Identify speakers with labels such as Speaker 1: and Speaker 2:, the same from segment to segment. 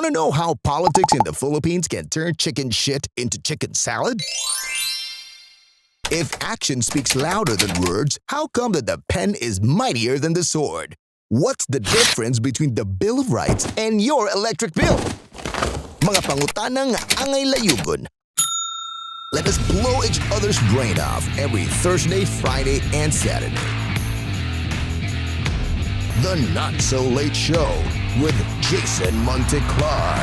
Speaker 1: Want to know how politics in the Philippines can turn chicken shit into chicken salad? If action speaks louder than words, how come that the pen is mightier than the sword? What's the difference between the Bill of Rights and your electric bill? Mga pangutana nga angay layugon. Let us blow each other's brain off every Thursday, Friday, and Saturday. The Not So Late Show with Jason Monteclar.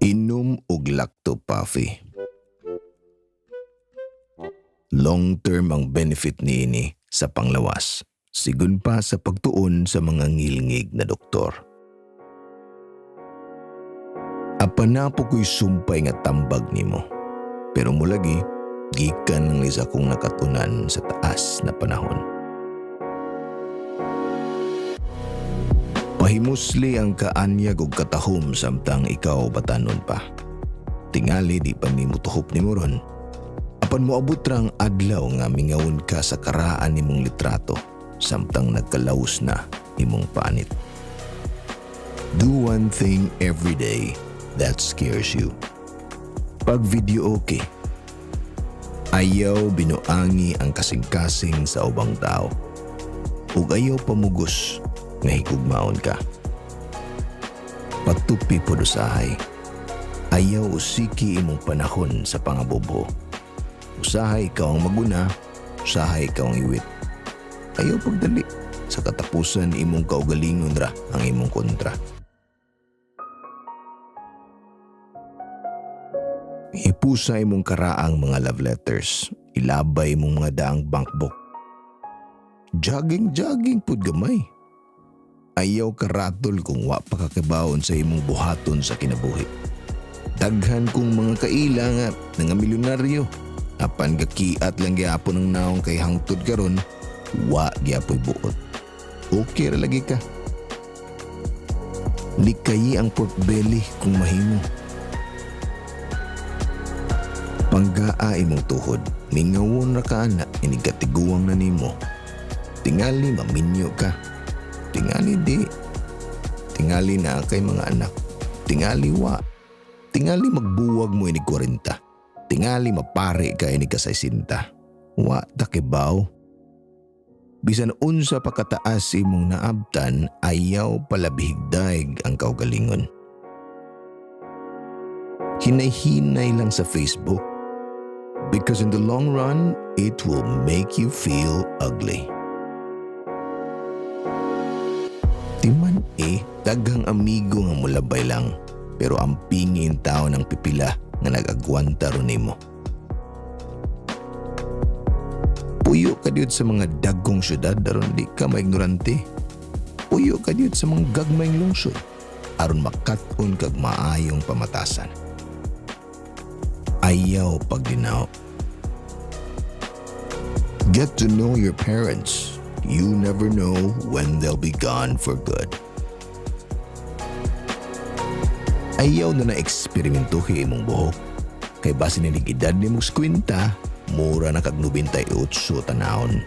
Speaker 1: Inom og Lacto Puffy. Long term ang benefit niini sa panglawas, sigon pa sa pagtuon sa mga ngilngig na doktor. Apan naa po ko'y sumpay nga tambag nimo. Pero mulagi, gikan lang ni sa akong nakatunan sa taas na panahon. Pahimusli ang kaanyag og katahom samtang ikaw batanon pa. Tingali di pa mi mutuhop nimo ron. Apan moabot ra ang adlaw nga mingawon ka sa karaan nimong litrato samtang nagkalaos na imong panit. Do one thing every day that scares you. Pag video okay, ayaw binuangi ang kasing-kasing sa ubang tao. Ug ayaw pamugos nga higugmaon ka. Patupi pod usahay. Ayaw usiki imong panahon sa pangabobo. Usahay ikaw ang maguna, usahay ikaw ang iwit. Ayaw pagdali. Sa katapusan imong kaugalingon ra ang imong kontra. Hipusa imong karaang mga love letters. Ilabay imong mga daang bankbook. Jogging, jogging pud gamay. Ayaw karatol kung wa pa kakibawon sa imong buhaton sa kinabuhi. Daghan kong mga kaila nga nga milyonaryo. Apan gakiat lang gyapon ang naong kay hangtod karon, wa gyapoy buot. Okay ra lagi ka. Likayi ang pork belly kung mahimo. Panggaa imong tuhod, mingawon ra ka ana, inig katiguang na nimo. Tingali maminyo ka. Tingali di. Tingali na kay mga anak. Tingali wa. Tingali magbuwag mo inig 40. Tingali mapare ka inig kasaysinta. Wa ta kibaw. Bisan unsa pa kataas imong naabtan, ayaw palabihigdaig ang kaugalingon. Hinay-hinay lang sa Facebook. Because in the long run, it will make you feel ugly. Timan eh, daghang amigo nga mulabay lang, pero ang pingin tao ng pipila nga nag-agwanta ron nimo. Puyo ka diud sa mga dagkong syudad aron di ka maignorante. Puyo ka diud sa mga gagmayng lungsod aron makat-on kag maayong pamatasan. Ayaw pagdinaw. Get to know your parents. You never know when they'll be gone for good. Ayaw na na eksperimentuhi imong buhok. Kay basin inig edad nimong 50, mura na kag 98 tanawon.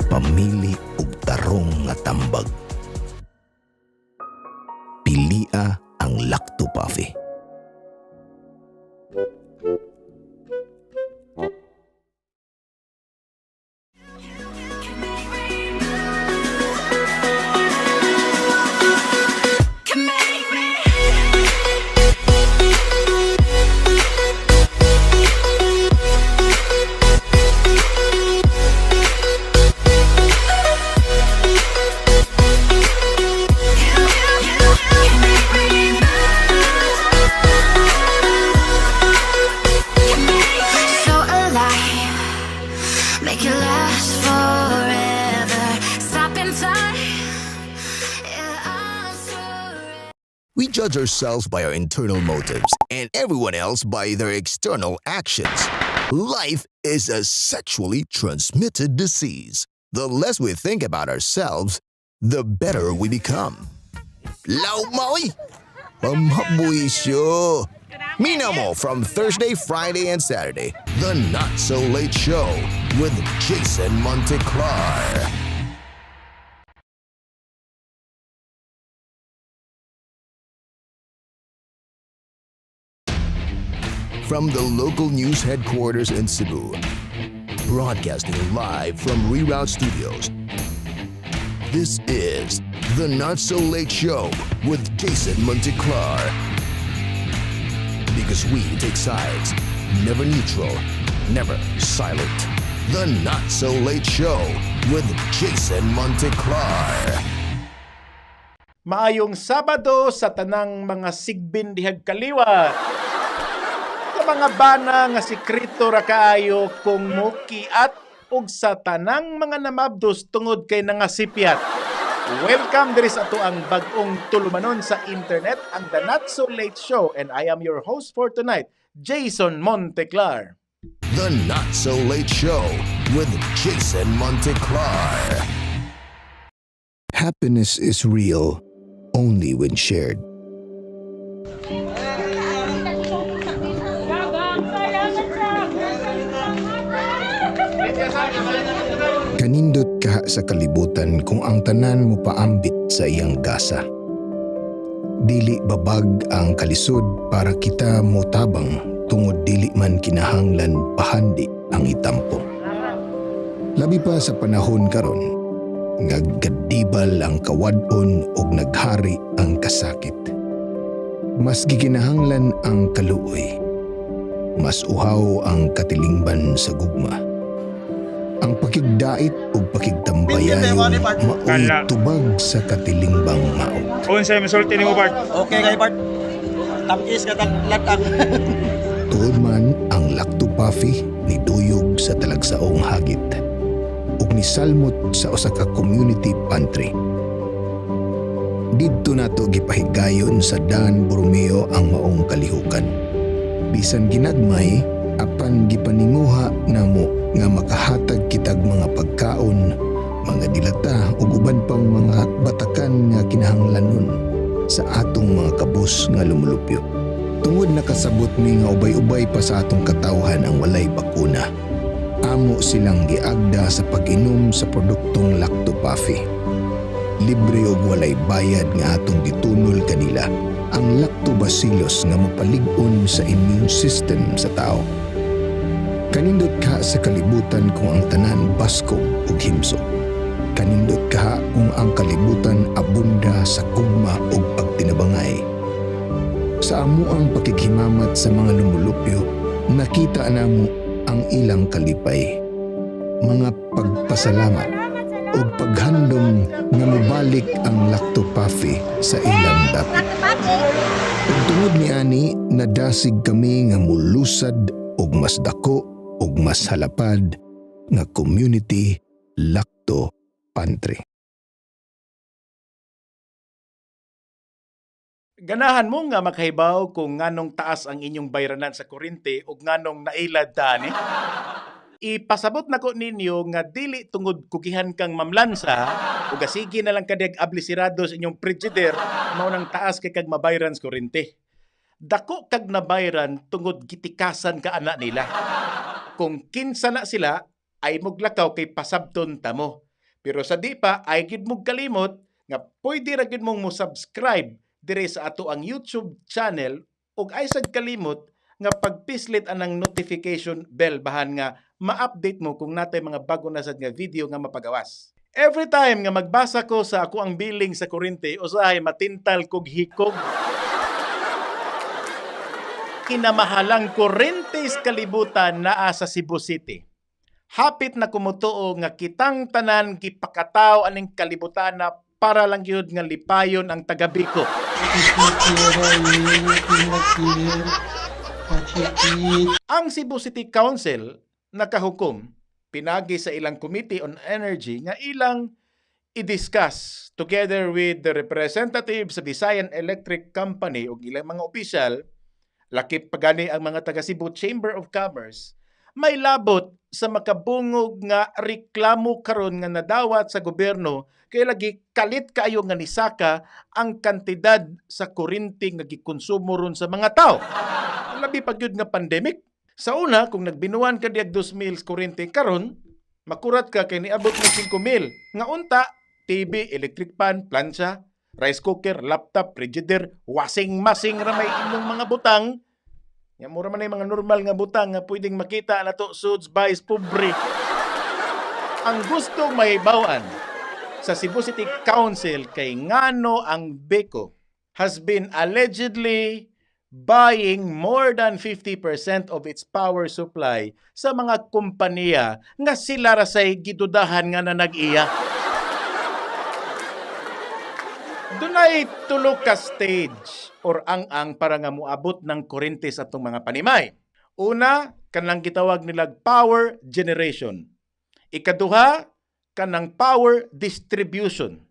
Speaker 1: Pamili og tarong nga tambag. Pilia ang Lacto Puffy.
Speaker 2: So alive, make it last forever. Stop in time, yeah, I'll surrender.
Speaker 1: We judge ourselves by our internal motives and everyone else by their external actions. Life is a sexually transmitted disease. The less we think about ourselves, the better we become. Law maoy! Pamhabuisyo! Minamo mo from Thursday, Friday, and Saturday. The Not So Late Show with Jason Monteclar. From the local news headquarters in Cebu, broadcasting live from Reroute Studios. This is The Not So Late Show with Jason Monteclar. Because we take sides, never neutral, never silent. The Not So Late Show with Jason Monteclar.
Speaker 3: Maayong Sabado sa tanang mga sigbin dihag kaliwat. Sa mga bana nga sekreto ra kaayo kung mukiat ug sa tanang mga namabdos tungod kay nangasipyat. Welcome diri sa ato ang bag-ong tulumanon sa internet, ang The Not So Late Show, and I am your host for tonight, Jason Monteclar.
Speaker 1: The Not So Late Show with Jason Monteclar. Happiness is real only when shared. Kanindot ka sa kalibutan kung ang tanan mo paambit sa iyang gasa. Dili babag ang kalisod para kita motabang tungod dili man kinahanglan pahandi ang itampo. Labi pa sa panahon karon nga gadibal ang kawad-on ug naghari ang kasakit. Mas gikinahanglan ang kaluoy. Mas uhaw ang katilingban sa gugma. Ang pakigdait ug pakigtambayayon maoy
Speaker 4: Kala.
Speaker 1: tubag sa katilingbang maot.
Speaker 4: Unsay masulti nimo, Bart?
Speaker 5: Okay kay Bart. Tamkis ka latang.
Speaker 1: Tuod man ang Lacto Puffy ni duyog sa talagsaong hagit ug nisalmot sa usa ka community pantry. Didto nato gipahigayon sa Dan Borromeo ang maong kalihukan. Bisan ginagmay, apan gipaninguha namo nga makahatag kitag mga pagkaon, mga dilata ug uban pang mga batakan nga kinahanglanon sa atong mga kabus nga lumulupyo. Tungod nakasabot mi nga ubay-ubay pa sa atong katawhan ang walay bakuna. Amo silang giagda sa pag-inom sa produktong Lacto Puffy. Libre og walay bayad nga atong gitunol kanila ang lactobacillus nga mopalig-on sa immune system sa tao. Kanindot ka sa kalibutan kung ang tanan baskog ug himsog. Kanindot ka kung ang kalibutan abunda sa gugma ug pagtinabangay. Sa amuang pakighimamat sa mga lumulupyo, nakita namo ang ilang kalipay. Mga pagpasalamat ug paghandom nga mobalik ang Lacto Puffy sa ilang dapit. Ug tungod niani, nadasig kami nga mulusad og mas dako ug mas halapad nga community Lacto Pantry.
Speaker 3: Ganahan mo nga makahibaw kung nganong taas ang inyong bayranan sa kuryente ug nganong nailad ta ani? Ipasabot nako ninyo nga dili tungod kugihan kang mamlansa ug sige na lang kadyag ablisirado sa inyong frigidaire mao nang taas kay kag mabayran sa kuryente. Dako kag nabayran tungod gitikasan ka ana nila. Kung kinsa na sila ay muglakaw kay pasabton ta mo. Pero sa di pa ay gid mog kalimot nga pwede ra gid mong mo subscribe dire sa ato ang YouTube channel ug ay sad kalimot nga pagpislit anang notification bell bahan nga ma-update mo kung natay mga bago na sad nga video nga mapagawas. Every time nga magbasa ko sa ako ang billing sa kuryente, usahay matintal kog hikog. Kinamahalang kuryente sa kalibutan naa sa Cebu City. Hapit na kumutuo nga kitang tanan gipakataw aning kalibutan na para lang gyud nga lipayon ang taga Biko. Ang Cebu City Council nakahukom pinagi sa ilang Committee on Energy nga ilang i-discuss together with the representatives sa Visayan Electric Company ug ilang mga opisyal, lakip pagani ang mga taga Cebu Chamber of Commerce, may labot sa makabungog nga reklamo karon nga nadawat sa gobyerno kay lagi kalit kaayo nga nisaka ang kantidad sa kuryente nga gikonsumo ron sa mga tao. Labi pa gyud nga pandemic. Sa una, kung nagbinuan ka diag 2,000 kuryente karon, makurat ka kay niabot mo 5,000. Nga unta, TV, electric pan, plancha, rice cooker, laptop, frigidaire, washing machine ra may imong mga butang. Nya mura man ay mga normal nga butang nga pwedeng makita na to suits buys pobre. Ang gustong mahibaw-an sa Cebu City Council kay ngano ang Beko has been allegedly buying more than 50% of its power supply sa mga kumpanya nga sila ra say gidudahan nga na nag-iya. Dunay tulo ka stage or ang-ang para nga moabot ng kuryente sa atong mga panimay. Una, kanang gitawag nilag power generation. Ikaduha, kanang power distribution.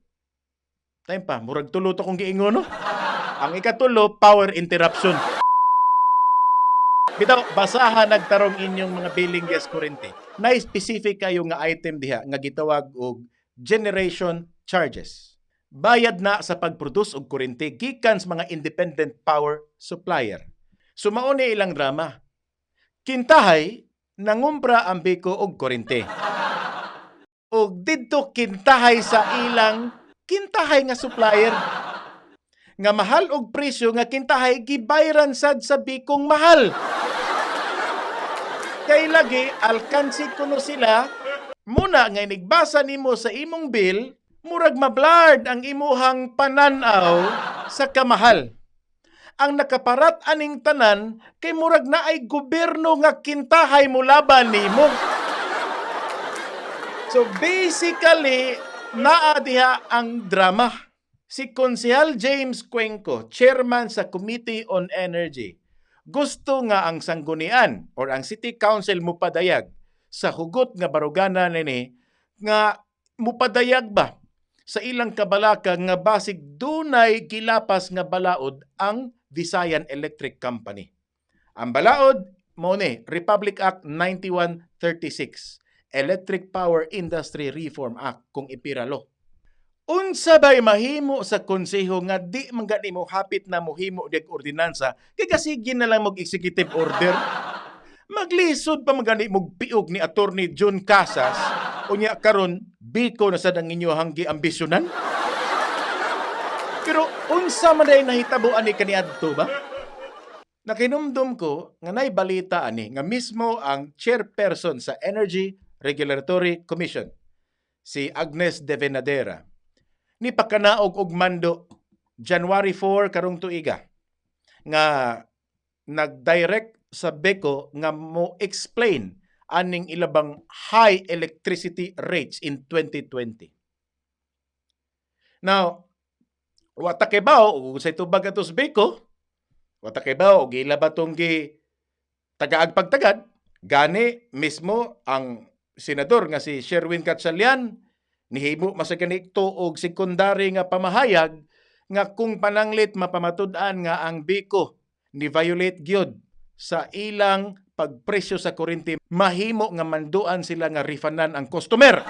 Speaker 3: Time pa, murag tulo to kong giingon, no? Ang ikatulo, power interruption. Bitaw, basahan nagtarong inyong mga billing gas kuryente. Na specific kayo nga item diha nga gitawag og generation charges. Bayad na sa pag-produce og kuryente gikan sa mga independent power supplier. So mao ni ilang drama. Kintahay nangumpra ang Beko og kuryente. Og didto kintahay sa ilang kintahay nga supplier nga mahal og presyo nga kintahay gibayran sad sa Bikong mahal. Kay lagi alkansi kuno sila muna nga inigbasa nimo sa imong bill, murag mablurred ang imuhang pananaw sa kamahal. Ang nakaparat aning tanan kay murag na ay gobyerno nga kintahay mo laban nimo. So basically, naa diha ang drama. Si Konsehal James Cuenco, chairman sa Committee on Energy, gusto nga ang sanggunian or ang City Council mupadayag sa hugot nga barugana nini nga mupadayag ba sa ilang kabalaka nga basig dunay gilapas nga balaod ang Visayan Electric Company. Ang balaod mao ni Republic Act 9136, Electric Power Industry Reform Act kung ipiralo. Unsa bay mahimo sa konseho nga di man gani mo hapit na mohimo dig ordinansa kay kasige na lang mag executive order? Maglisod pa man gani mog piog ni Attorney John Casas, unya karon Biko na sad ang inyohang giambisyonan. Pero unsa man day nahitabo ani kaniadto ba? Nakinumdum ko nga nay balita ani nga mismo ang chairperson sa Energy Regulatory Commission, si Agnes Devanadera, ni pakanaog og mando January 4 karong tuiga nga nag-direct sa Beko nga mo explain aning ilabang high electricity rates in 2020. Now, wa ta kibaw ug sa tubag ato sa Beko, wa ta kibaw og ila ba tong gi tagaag pagtagad, gani mismo ang senador nga si Sherwin Gatchalian nihimo masagani og secondary nga pamahayag Nga kung pananglit mapamatud-an nga ang Biko ni violate gyud sa ilang pagpresyo sa kuryente, mahimo nga manduan sila nga refundan ang customer.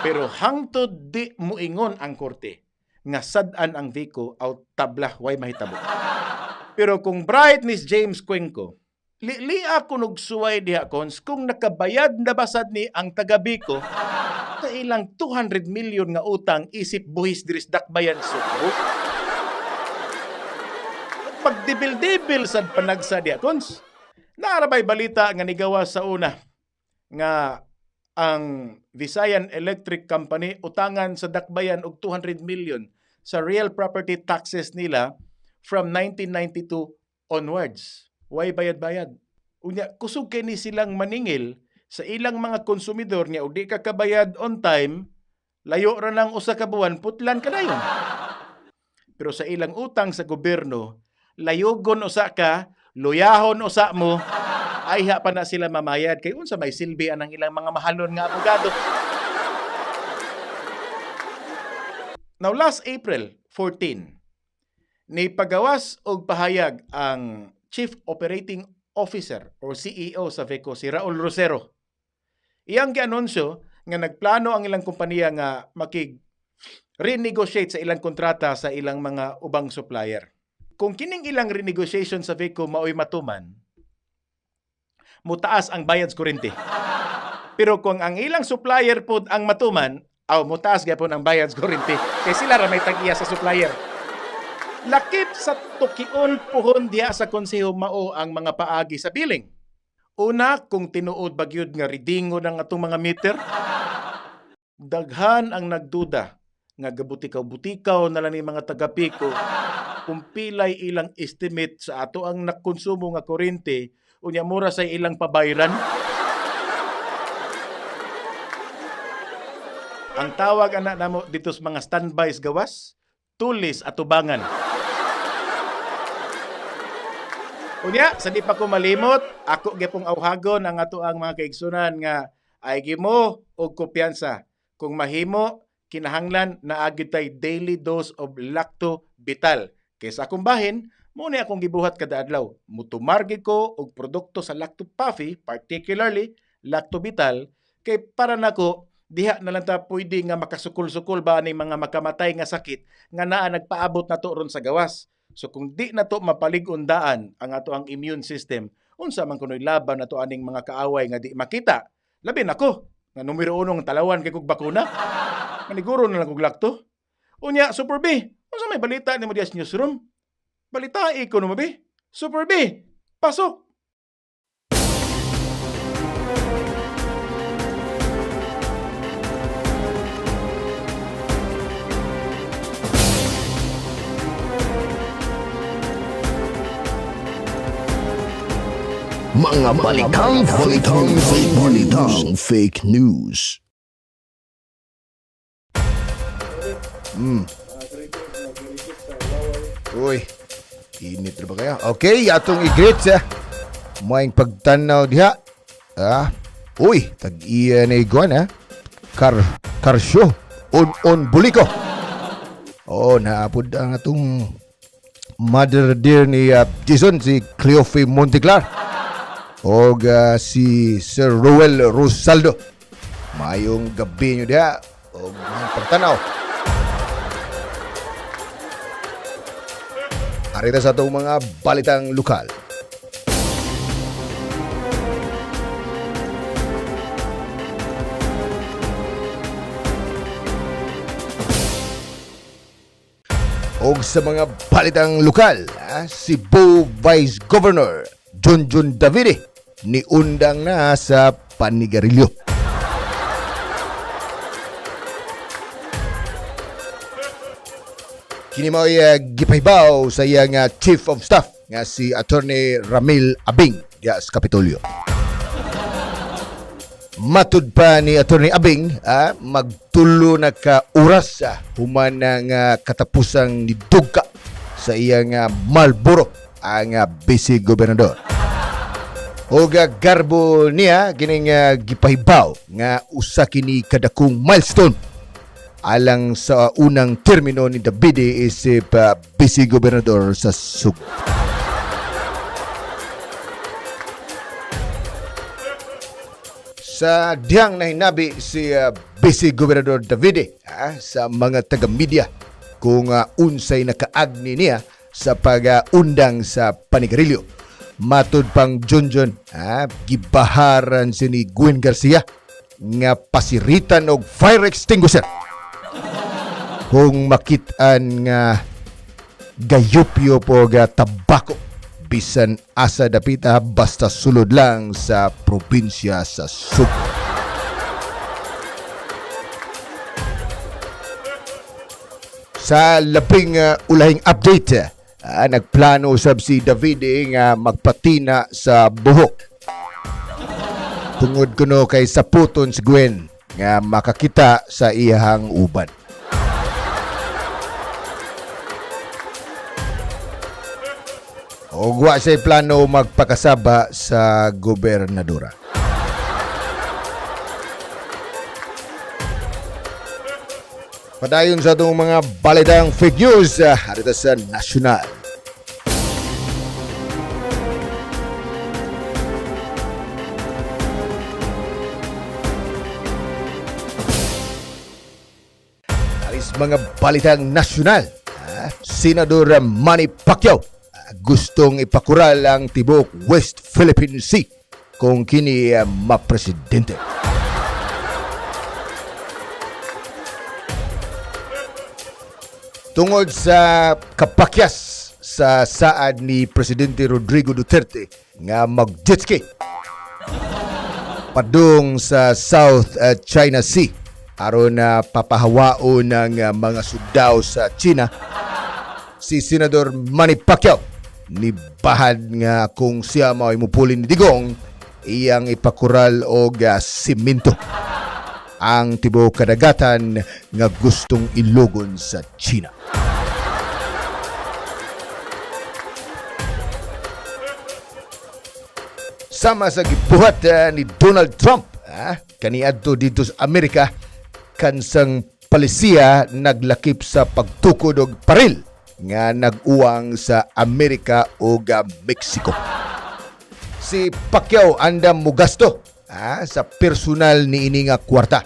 Speaker 3: Pero hangtod di muingon ang korte nga sad-an ang Vico aw tabla, way mahitabo. Pero kung bright ni James Cuenco, lilia kunog suway diha, Cons, kung nakabayad na basad ni ang taga Biko sa ilang 200 million nga utang isip buhis diris Dakbayan Sugbo. Pagdibil-dibil sad panagsa diha, Cons. Naarabay balita nga nigawa sa una nga ang Visayan Electric Company utangan sa Dakbayan og 200 million sa real property taxes nila from 1992 onwards. Way bayad-bayad. Unya, kusog kay ni silang maningil sa ilang mga konsumidor nga og di ka kabayad on time, layo ra lang usa ka buwan, putlan ka dayon. Pero sa ilang utang sa gobyerno, layugon usa ka, luyahon usa mo, ayha pa na sila mamayad kay unsa may silbi anang ilang mga mahalon nga abogado. Now last April 14, ni pagawas og pahayag ang Chief Operating Officer or CEO sa VECO, si Raul Rosero. Iyang gianunsyo nga nagplano ang ilang kompanya nga makig renegotiate sa ilang kontrata sa ilang mga ubang supplier. Kung kining ilang renegotiation sa VECO maoy matuman, mutaas ang bayad sa kuryente. Pero kung ang ilang supplier pod ang matuman, aw mutaas gyapon ang bayad sa kuryente. Kay sila ra may tag-iya sa supplier. Lakip sa tukion puhon diha sa konseho mao ang mga paagi sa billing. Una, kung tinuod bagyod nga readingo ng atong mga meter, daghan ang nagduda nga gabutikaw-butikaw na lang ni mga taga-Piko kung pilay ilang estimate sa ato ang nakonsumo nga kuryente, unya mura sa ilang pabayran. Ang tawag ana namo dito sa mga standbys gawas, tulis atubangan. Unya, sa di pa ko malimot, ako gyapong awhagon ang ato ang mga kaigsunan nga ay gimo og kumpiyansa. Kung mahimo, kinahanglan naa gyud tay daily dose of Lacto Vital. Kaysa akong bahin, mo ni akong gibuhat kada adlaw. Mutumar gyud ko og produkto sa Lacto Puffy, particularly Lacto Vital, kay para nako diha na lang ta pwede nga makasukol-sukol ba ani mga makamatay nga sakit nga naa nagpaabot nato ron sa gawas. So kung di na to mapalig-undaan ang ato ang immune system, unsa man kunoy laban nato aning mga kaaway nga di makita. Labi nako, nga numero uno ang talawan kay kog bakuna. Maniguro na lang kog Lacto. Unya, Super B, unsa may balita nimo diya sa newsroom? Balita ko no B. Super B, pasok.
Speaker 1: Mga balitang fake news. Balitang fake news.
Speaker 4: Uy, init na ba kaya? Okay, atong i-greet sa maing pagtanaw diha. Ah, uy, tag-iya na iguan ha. Karsyo, on-on buliko. Oh, naapod ang atong mother dear ni Jason, si Cleofe Monteclar. Og si Sir Ruel Rosaldo. Mayong gabi nyo diha. Og maayong pagtanaw. Arita sa atong mga balitang lokal. Og sa mga balitang lokal, Cebu Vice Governor Junjun Davide niundang na sa panigarilyo. Kini mao'y gipahibaw sa iyang Chief of Staff nga si Attorney Ramil Abing diya sa Kapitolyo. Matud pa ni Attorney Abing, magtulo na ka oras human ang katapusang nidugka sa iyang Marlboro ang Vice Gobernador. Og garbo niya kining gipahibaw nga usa kini kadakong milestone. Alang sa unang termino ni Davide isip vice gobernador sa Sugbo. Sa dihang nahinabi si Vice Gobernador Davide sa mga taga-media kung unsay nakaagni niya sa pag-undang sa panigarilyo. Matud pang Junjun, gibaharan si ni Gwen Garcia nga pasiritan og fire extinguisher kung makitaan nga gayupyop og tabako bisan asa dapita basta sulod lang sa probinsya sa Sugbo. Sa labing ulahing update, nagplano usab si Davide nga magpatina sa buhok. Tungod kuno kay saputon si Gwen nga makakita sa iyahang uban. Og wa siya'y plano magpakasaba sa gobernadora. Padayon sa atong mga balitang fake news harita sa nasyonal. Aris mga balitang nasyonal. Senador Manny Pacquiao gustong ipakural ang tibok West Philippine Sea kung kini mapresidente. Tungod sa kapakyas sa saad ni Presidente Rodrigo Duterte nga mag-jetski padung sa South China Sea aron na papahawaon ng mga sundao sa China, si Senador Manny Pacquiao ni bahad nga kung siya mao'y mupuli ni Digong, iyang ipakural og simento ang tibuok kadagatan nga gustong ilugon sa China. Sama sa gibuhat ni Donald Trump kaniadto dito sa Amerika, kansang palisiya naglakip sa pagtukod og paril nga nag-uwang sa Amerika ug Mexico. Si Pacquiao andam mugasto sa personal ni ini nga kwarta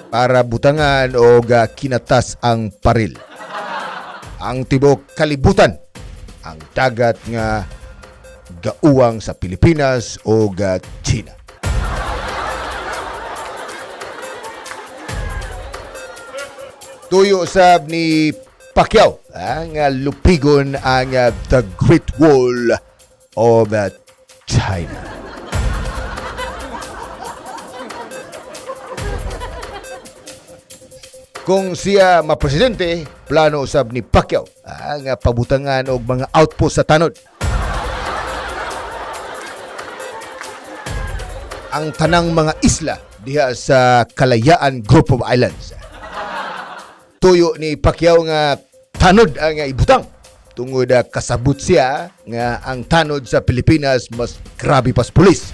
Speaker 4: para butangan og kinatas ang paril. Ang tibok kalibutan ang dagat nga gauwang sa Pilipinas o China. Tuyo sab ni Pacquiao nga lupigon ang the Great Wall of China. Kung siya mapresidente, plano usab ni Pacquiao nga pabutangan og mga outpost sa tanod. Ang tanang mga isla diha sa Kalayaan Group of Islands. Tuyo ni Pacquiao nga tanod ang ibutang tungod kasabot siya nga ang tanod sa Pilipinas mas grabe pas pulis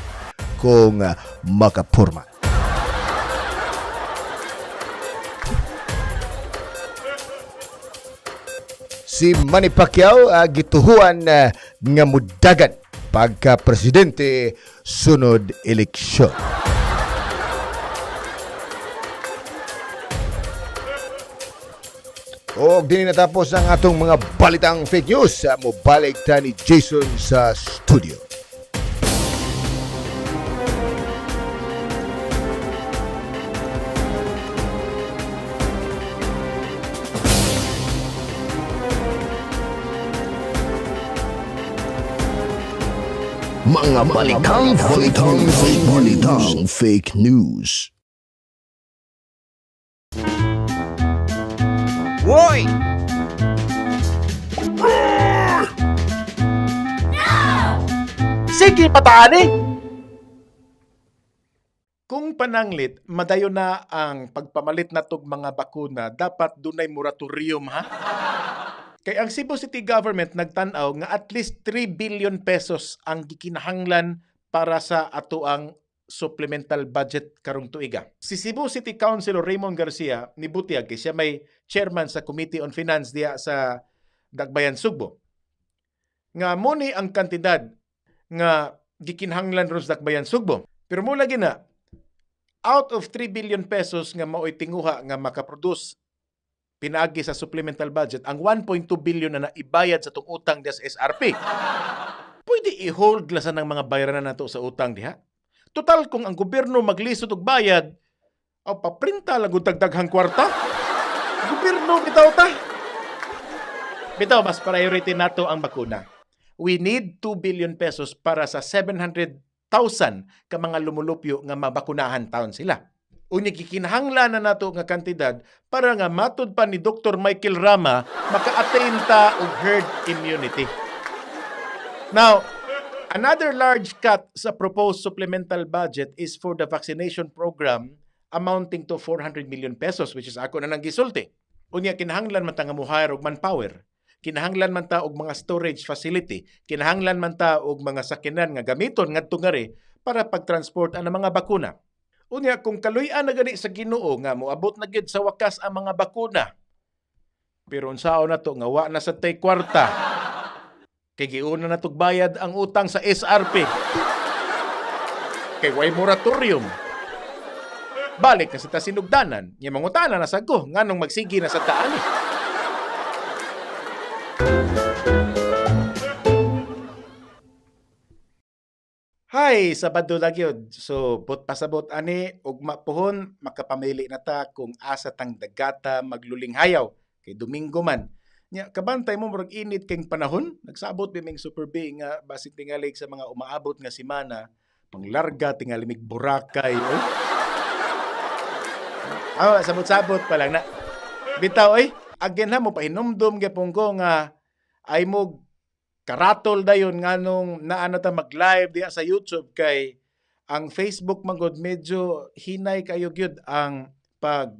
Speaker 4: kung makapurma. Si Manny Pacquiao gituhuan nga mudagan pagka presidente sunod eleksyon. Og dinhi natapos ang atong mga balitang fake news. Mobalik ta ni Jason sa studio.
Speaker 1: Mga balitang fake news. Balitang fake news.
Speaker 5: Hoy!
Speaker 3: Sige, pataani! Kung pananglit, madayon na ang pagpamalit natog mga bakuna, dapat dunay moratorium ha. Kay ang Cebu City Government nagtan-aw nga at least 3 billion pesos ang gikinahanglan para sa atoang supplemental budget karong tuiga. Si Cebu City Councilor Raymond Garcia nibutiyag kay siya may chairman sa Committee on Finance diya sa Dakbayan Sugbo. Nga mo ni ang kantidad nga gikinhanglan ron sa Dakbayan Sugbo. Pero mo lagi na out of 3 billion pesos nga maoy tinguha nga makaproduce pinaagi sa supplemental budget, ang 1.2 billion na naibayad sa tong utang diya sa SRP. Pwede i-hold lasan ng mga bayaran na nato sa utang diha. Total kung ang gobyerno maglisod og bayad, o paprinta lang og tagdaghang kwarta. Gobyerno bitaw ta. Bitaw mas priority nato ang bakuna. We need 2 billion pesos para sa 700,000 ka mga lumulupyo nga mabakunahan taon sila. Unya gikinahanglan na nato nga kantidad para nga matud pa ni Dr. Michael Rama maka-attain ta og herd immunity. Now, another large cut sa proposed supplemental budget is for the vaccination program amounting to 400 million pesos, which is ako na nang gisulti. Unya kinahanglan man ta nga mo-hire og manpower. Kinahanglan man ta og mga storage facility, kinahanglan man ta og mga sakyanan nga gamiton ngadto ngari para pagtransport ang mga bakuna. Unya kung kaluy-an na gani sa Ginoo nga moabot na gyud sa wakas ang mga bakuna. Pero unsaon na to nga wa na sa tay kwarta. Kay giuna na tug bayad ang utang sa SRP. Kay way moratorium. Balik na sa ta sinugdanan, nya mangutana na sad ko nganong magsigi na sa taan eh. Hay, Sabado la gyud. So, bot pasabot ani ugma puhon makapamili na ta kung asa tang dagata maglulinghayaw kay Domingo man. Nya kabantay mo murag init kay panahon, nagsabot bi ming Super B nga basin tingali sa mga umaabot nga semana, panglarga tingali mig Boracay. Oy. Ah, sabot-sabot pa lang na. Bitaw oy, again ha mo pahinumdum gyapon ko nga ay mo karatol dayon nganong naano ta mag-live diha sa YouTube kay ang Facebook man gud medyo hinay kayo gyud ang pag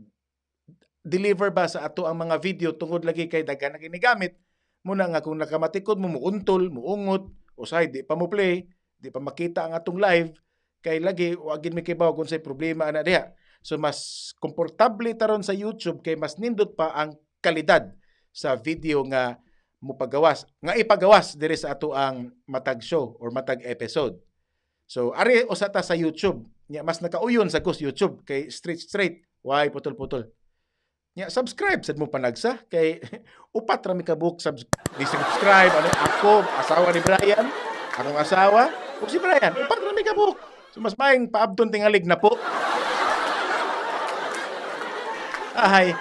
Speaker 3: deliver ba sa ato ang mga video tungod lagi kay daghan na ginigamit muna nga kung nakamatikod mo muuntol, muungot, usahay di pa mo play, di pa makita ang atong live kay lagi wa gid mi kibaw kung say problema ana diha. So mas komportable taron sa YouTube kay mas nindot pa ang kalidad sa video nga mupagawas nga ipagawas diri sa ato ang matag show or matag episode. So ari usa ta sa YouTube. Nya mas nakauyon sa kus YouTube kay straight straight, why putol-putol. Nya subscribe sad mo panagsa kay upat ra mi ka buok di subscribe ano ako, asawa ni Brian, akong asawa ug si Brian, upat ra mi ka buok. So mas maayong paabton tingalig na po. Ay,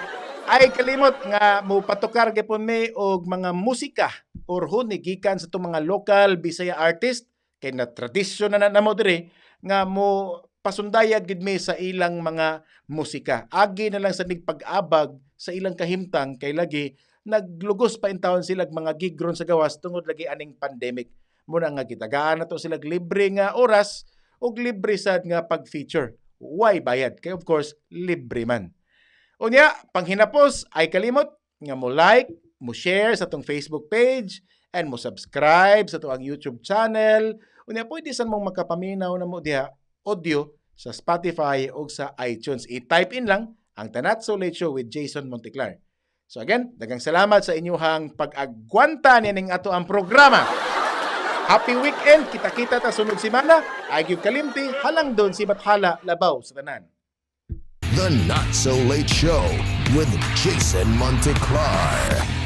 Speaker 3: ay kalimot nga mo patukar gyapon mi og mga musika or huni gikan sa itong mga local Bisaya artist kay na tradisyon na na namo diri nga mo pasundayag gid mi sa ilang mga musika. Agi na lang sa pag-abag sa ilang kahimtang kay lagi naglugos pa intawon sila mga gig ron sa gawas tungod lagi aning pandemic. Muna nga gitagaan na to sila libre nga oras ug libre sad nga pag-feature. Why bayad? Kay of course libre man. Unya, panghinapos ay kalimot nga mo like, mo share sa atong Facebook page and mo subscribe sa atong YouTube channel. Unya, pwede san mong makapaminaw na mo diha audio sa Spotify o sa iTunes. I-type in lang ang The Not So Late Show with Jason Monteclar. So again, daghang salamat sa inyuhang pag-agwanta nining ato ang programa. Happy weekend! Kita-kita ta sunod semana. Ay gyud kalimti, halang doon si Bathala labaw sa tanan.
Speaker 1: The Not So Late Show with Jason Monteclar.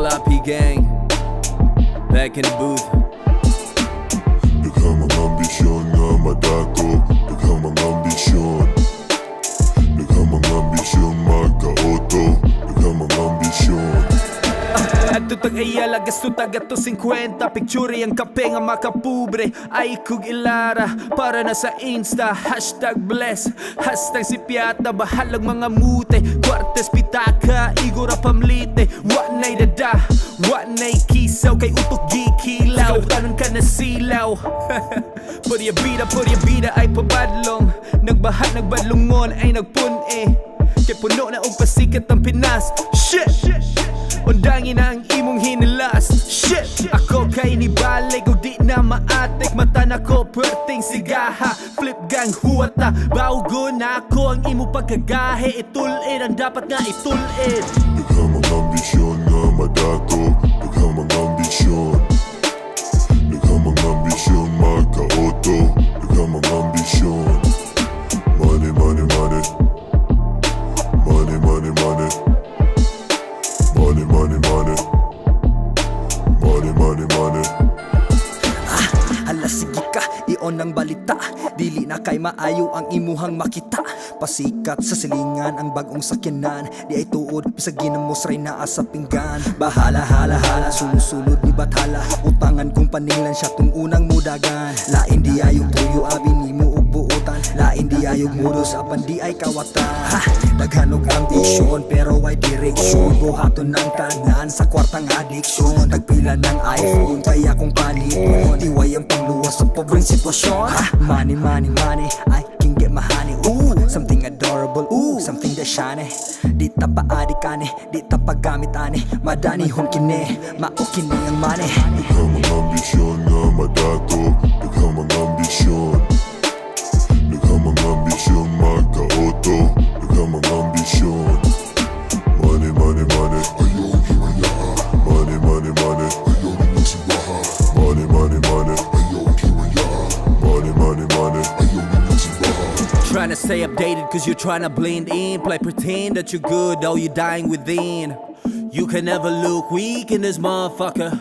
Speaker 6: LIP gang, back in the booth.
Speaker 7: Daghang mga ambisyon nga madato. Daghang mga ambisyon. Daghang mga ambisyon magka-auto. Daghang mga ambisyon.
Speaker 6: Adto tag Ayala, gasto tag ato 50. Picture ang kape nga makapobre. Ay kug ilara, para na sa Insta. #bless, #sipiata. Bahalag mga mute, kwartes pitaka. Igora pamlite, wa na'y dada, wa na'y kisaw. Kay utok gikilaw, tanon ka na silaw. Purya bida ay pabadlong. Nagbaha, nagbadlungon ay nagpun-e. Kay puno na og pasikat ang Pinas. Shit! Undangin na ang imong hinilas. Shit! Ako kay nibalik og di na maatik. Mata na ko perting sigaha. Flip gang huwata. Bawgo na ako ang imo pagkagahe. Itulid ang dapat nga itulid.
Speaker 7: Daghang mga ambisyon nga madato. Daghang mga ambisyon. Daghang mga ambisyon magka-auto. Daghang mga ambisyon. Money, money, money. Money, money, money. Money, money, money. Money, money, money.
Speaker 8: Hala, sige ka, i-on ang balita. Dili na kay maayo ang imuhang makita. Pasikat sa silingan ang bagong sakyanan. Di ay tuod, bisag ginamos ray naa sa pinggan. Bahala, hala, hala, sumusulod ni Bathala. Utangan kong paninglan siya tung unang mudagan. Lain di ayog tuyo, abi nimo og buotan. Lain di ayog mudos, apan di ay kawatan. Ha, daghan og ambisyon, pero way direksyon. Buhaton ng tanan sa kwartang adiksyon. Tagpila ng iPhone, kaya kong paliton. Diway ang pangluwas sa pobreng sitwasyon. Ha, money, money, money, I can get my honey. Ooh, something adorable, ooh, something that shiny. Di ta paadik ani, di ta paggamit ani. Madanihon kini, mao kini ang money.
Speaker 7: Daghang mga ambisyon nga madato. Daghang mga ambisyon. Daghang mga ambisyon magka-auto. Daghang mga ambisyon. Money, money, money. Ayaw hiwala. Money, money, money. Ayaw ninyo simbaha. Money, money, money. Ayaw hiwala. Money, money, money. Ayaw ninyo simbaha.
Speaker 6: Trying to stay updated 'cause you're trying to blend in. Play pretend that you're good though you're dying within. You can never look weak in this motherfucker.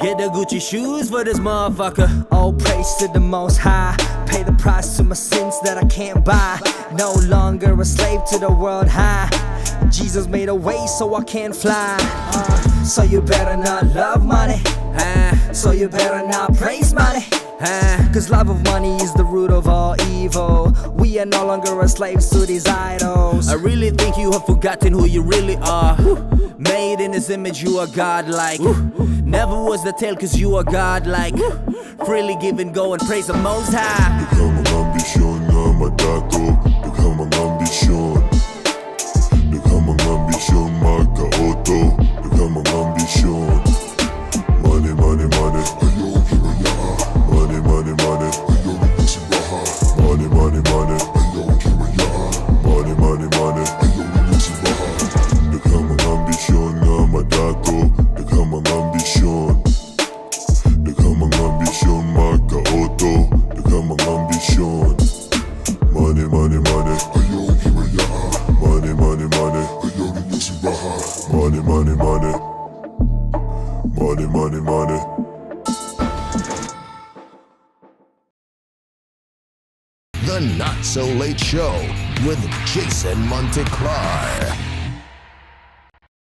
Speaker 6: Get the Gucci shoes for this motherfucker.
Speaker 8: All praise to the Most High. Pay the price to my sins that I can't buy. No longer a slave to the world high. Jesus made a way so I can fly. So you better not love money.
Speaker 6: Huh?
Speaker 8: So you better not praise money.
Speaker 6: Huh?
Speaker 8: 'Cause love of money is the root of all evil. We are no longer a slaves to these idols.
Speaker 6: I really think you have forgotten who you really are. Made in his image, you are godlike. Never was the tale 'cause you are godlike. Freely give and go and praise the Most High.
Speaker 7: Daghang mga ambisyon nga madato. Daghang mga ambisyon. Daghang mga ambisyon magka-auto. Daghang mga ambisyon. Money, money, money. Ayaw hiwala. Money, money, money. Ayaw ninyo simbaha. Money, money, money. Ayaw hiwala. Money, money, money. Ayaw ninyo simbaha. Daghang mga ambisyon nga madato. Daghang mga ambisyon. Daghang mga ambisyon magka-auto. Daghang mga ambisyon. Money, money, money. Ayaw hiwala. Money, money, money. Ayaw ninyo simbaha. Money, money, money. Money, money, money.
Speaker 1: The Not So Late Show with Jason Monteclar.